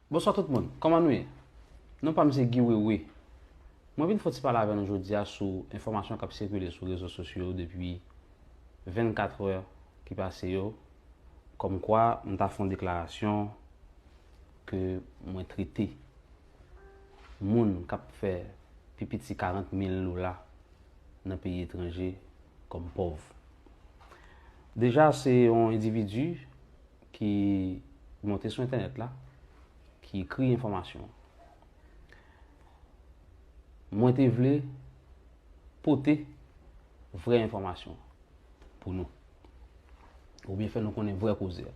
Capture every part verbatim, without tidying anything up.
Bonswa tout moun, kòman nou ye? Non pa m se Guy Wewe. Mwen vin fè yon ti pale avè nou jodi a sou enfòmasyon k ap sikile sou rezo sosyo yo depi vennkatrè ki pase yo, kòmkwa m ta fè yon deklarasyon ke mwen trete moun k ap fè pi piti karant mil dola nan peyi etranje kòm pòv. Deja, se yon endividi ki monte sou entènèt la, ki ekri enfòmasyon. Mwen te vle pote vrè enfòmasyon pou nou, oubyen fè nou konnen vrè koze a.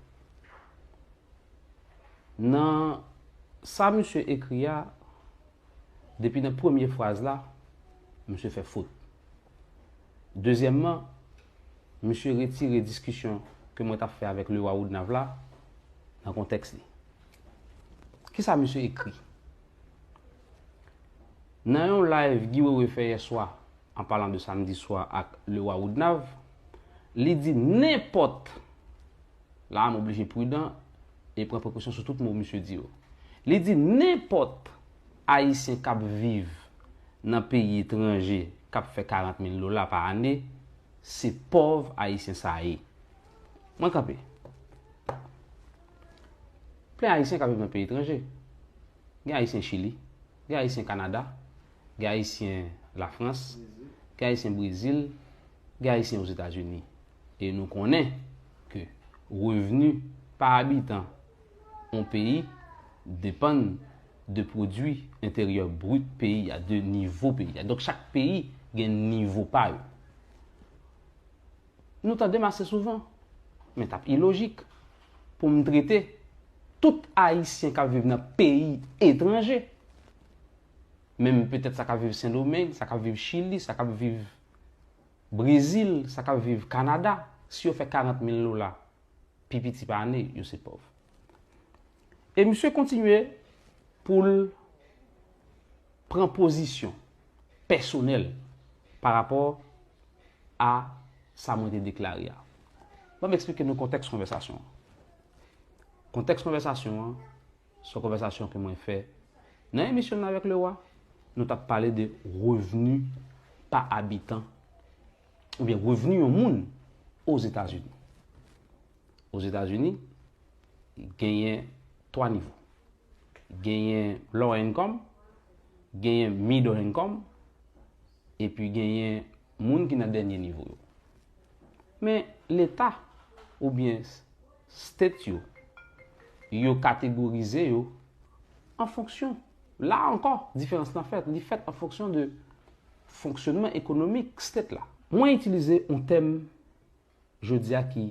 Nan sa misye ekri a, depi nan premye fraz la, misye fè fot. Dezyèmman, misye retire diskisyon ke mwen t ap fè avèk Lewa Woodnav la nan kontèks li. Kisa misye ekri? Nan yon live Guy Wewe fè yè swa, an palan de samdi swa ak Lewa Woodnav, li di nenpòt, la a m oblije pridan e pran prekosyon sou tout mo misye di yo. Li di nenpòt Ayisyen k ap viv nan peyi etranje k ap fè karant mil dola pa ane, se pòv Ayisyen sa a ye. Mwen kanpe. Plen Ayisyen k ap viv nan peyi etranje. Gen Ayisyen Chili, gen Ayisyen Kanada, gen Ayisyen Lafrans, gen Ayisyen Brezil, gen Ayisyen Ozetazini. E nou konnen ke revni pa abitan yon peyi depann de pwodui enteryè brit peyi a, de nivo peyi a. Donk, chak peyi gen nivo pa yo. Nou tande m ase souvan, men t ap ilojik pou m trete tout Ayisyen k ap viv nan peyi etranje, menm petèt sa k ap viv Sendomeng, sa k ap viv Chili, sa k ap viv Brezil, sa k ap viv Kanada, si yo fè karant mil dola pi piti pa ane, yo se pòv. E misye kontinye pou l pran pozisyon pèsonèl pa rapò a sa mwen te deklare a. Ban m eksplike nou kontèks konvèsasyon an. Kontèks konvèsasyon an, se yon konvèsasyon ke mwen fè nan emisyon m nan avèk Lewa. Nou t ap pale de revni pa abitan, oubyen revni yon moun Ozetazini. Ozetazini, genyen twa nivo. Genyen low income, genyen middle income, epi genyen moun ki nan dènye nivo yo. Men Leta oubyen state yo, yo kategorize yo an fonksyon. La ankò, diferans lan fèt. Li fèt an fonksyon de fonksyonman ekonomik state la. Mwen itilize yon tèm jodi a ki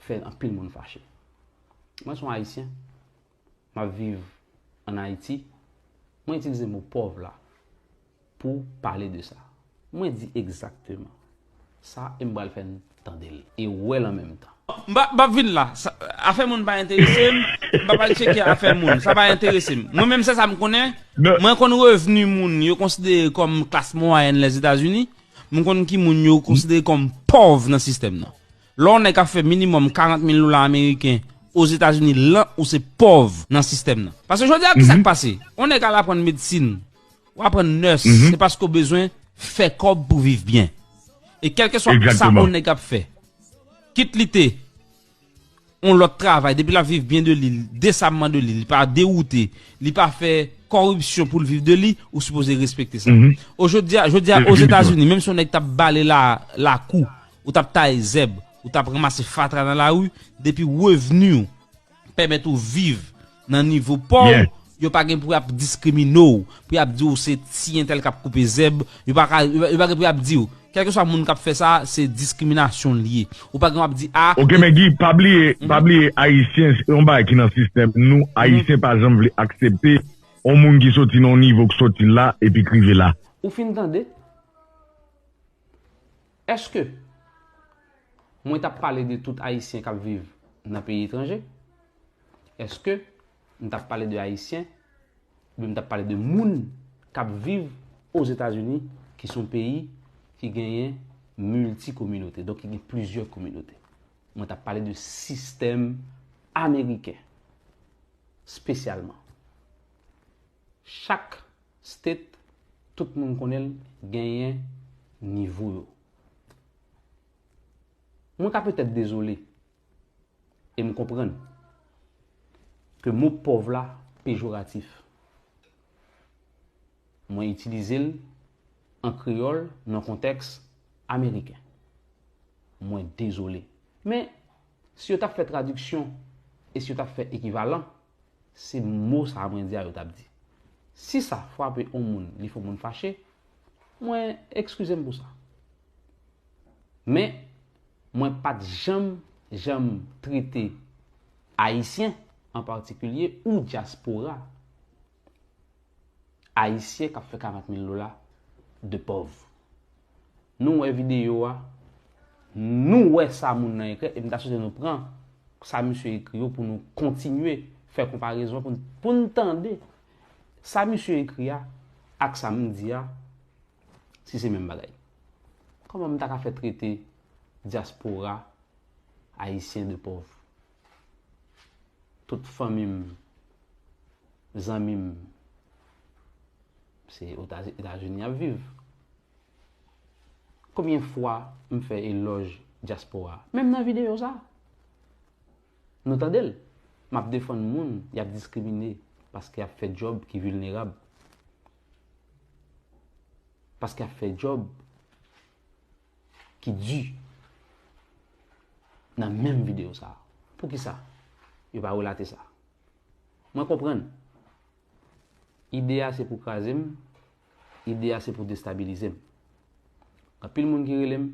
fè anpil moun fache. Mwen se yon Ayisyen, m ap viv ann Ayiti, mwen itilize mo pòv la pou pale de sa. Mwen di egzakteman sa e m pral fè n tande l e wè l an menm tan. M pa, m p ap vin la. Sa, afè moun pa enterese m. M pa pral tcheke afè moun. Sa pa enterese m. Mwen menm, se sa m konnen. Mwen konn revni moun yo konsidere kòm klas mwayèn Lèzetazini. M konn ki moun yo konsidere kòm pòv nan sistèm nan. Lè yon nèg ap fè minimòm karant mil dola ameriken Ozetazini lan, ou se pòv nan sistèm nan. Paske jodi a, kisa k pase? Yon nèg al aprann medsin, w aprann nèse, se paske w bezwen fè kòb pou viv byen. E kèlkeswa sa yon nèg ap fè, kit li te yon lòt travay, depi l ap viv byen de li, desabman de li, li pa dewoute, li pa fè kòripsyon pou l viv de li, ou sipoze respekte sa. O jodi a, jodi a, Ozetazini, menm si yon nèg t ap bale la, lakou, ou t ap taye zèb, ou t ap ranmase fatra nan lari, depi revni w pèmèt ou viv nan nivo pa w, yo pa gen pou y ap diskrimine w, pou y ap di w se ti entèl k ap koupe zèb, yo pa ka, yo pa, yo pa gen pou y ap di w. Kèlkeswa moun k ap fè sa, se diskriminasyon l ye. Ou pa gen w ap di, a, Ok, men Guy, pa bliye, pa bliye, Ayisyen, se yon bagay ki nan sistèm nou, Ayisyen pa janm vle aksepte yon moun ki soti nan yon nivo k soti la, epi k rive la. Ou fin tande? Èske mwen t ap pale de tout Ayisyen k ap viv nan peyi etranje? Èske m t ap pale de Ayisyen, oubyen m t ap pale de moun k ap viv Ozetazini, ki se yon peyi ki genyen milti kominote, donk ki gen plizyè kominote? Mwen t ap pale de sistèm ameriken, espesyalman. Chak state, tout moun konnen l, genyen nivo yo. Mwen ka petèt dezole, e m konprann ke mo pòv la pejoratif. Mwen itilize l an kreyòl nan kontèks ameriken. Mwen dezole. Men, si yo t ap fè tradiksyon e si yo t ap fè ekivalan, se mo sa a mwen di a yo t ap di. Si sa frape yon moun, li fè yon moun fache, mwen eskize m pou sa. Men, mwen pa t janm, janm trete Ayisyen an patikilye ou dyaspora Ayisyen k ap fè karant mil dola de pòv. Nou wè videyo a, nou wè sa moun nan ekri, e m ta swete nou pran sa misye ekri yo pou nou kontinye fè konparezon, pou n, pou n tande sa misye ekri a ak sa m di a, si se menm bagay. Kòman m ta ka fè trete dyaspora ayisyen de pòv? Tout fanmi m, zanmi m, se Eta-, Etazini y ap viv. Konbyen fwa m fè elòj dyaspora? Menm nan videyo sa. Nou tande l. M ap defann moun y ap diskrimine paske y ap fè djòb ki vilnerab. Paske y ap fè djòb ki di nan menm videyo sa a. Poukisa yo pa relate sa? Mwen konprann. Ide a se pou kraze m, ide a se pou destabilize m. Gen anpil moun ki rele m,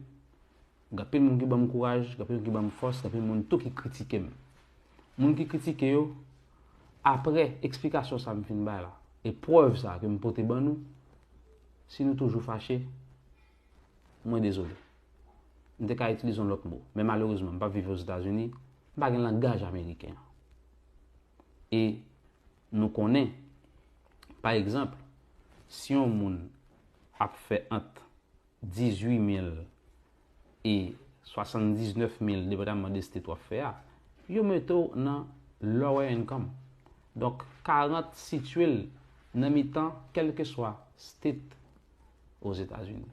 gen anpil moun ki ban m kouraj, gen anpil moun ki ban m fòs, gen anpil moun tou ki kritike m. Moun ki kritike yo, apre eksplikasyon sa m fin bay la, e prèv sa ke m pote ban nou, si nou toujou fache, mwen dezole. M te ka itilize yon lòt mo, men malerezman, m p ap viv Ozetazini, m pa gen langaj ameriken an. E nou konnen, pa egzanp, si yon moun ap fè ant dizuit mil e swasanndiznèf mil, depandaman de state w ap fè a, yo mete w nan lower income. Donk, karant sitiye l nan mitan kèlkeswa state Ozetazini.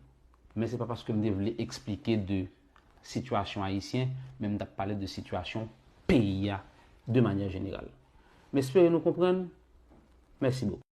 Men se pa paske m te vle eksplike de sitiyasyon ayisyen, men m t ap pale de sitiyasyon peyi a de manyè jeneral. M espere nou konprann. Mèsi bokou.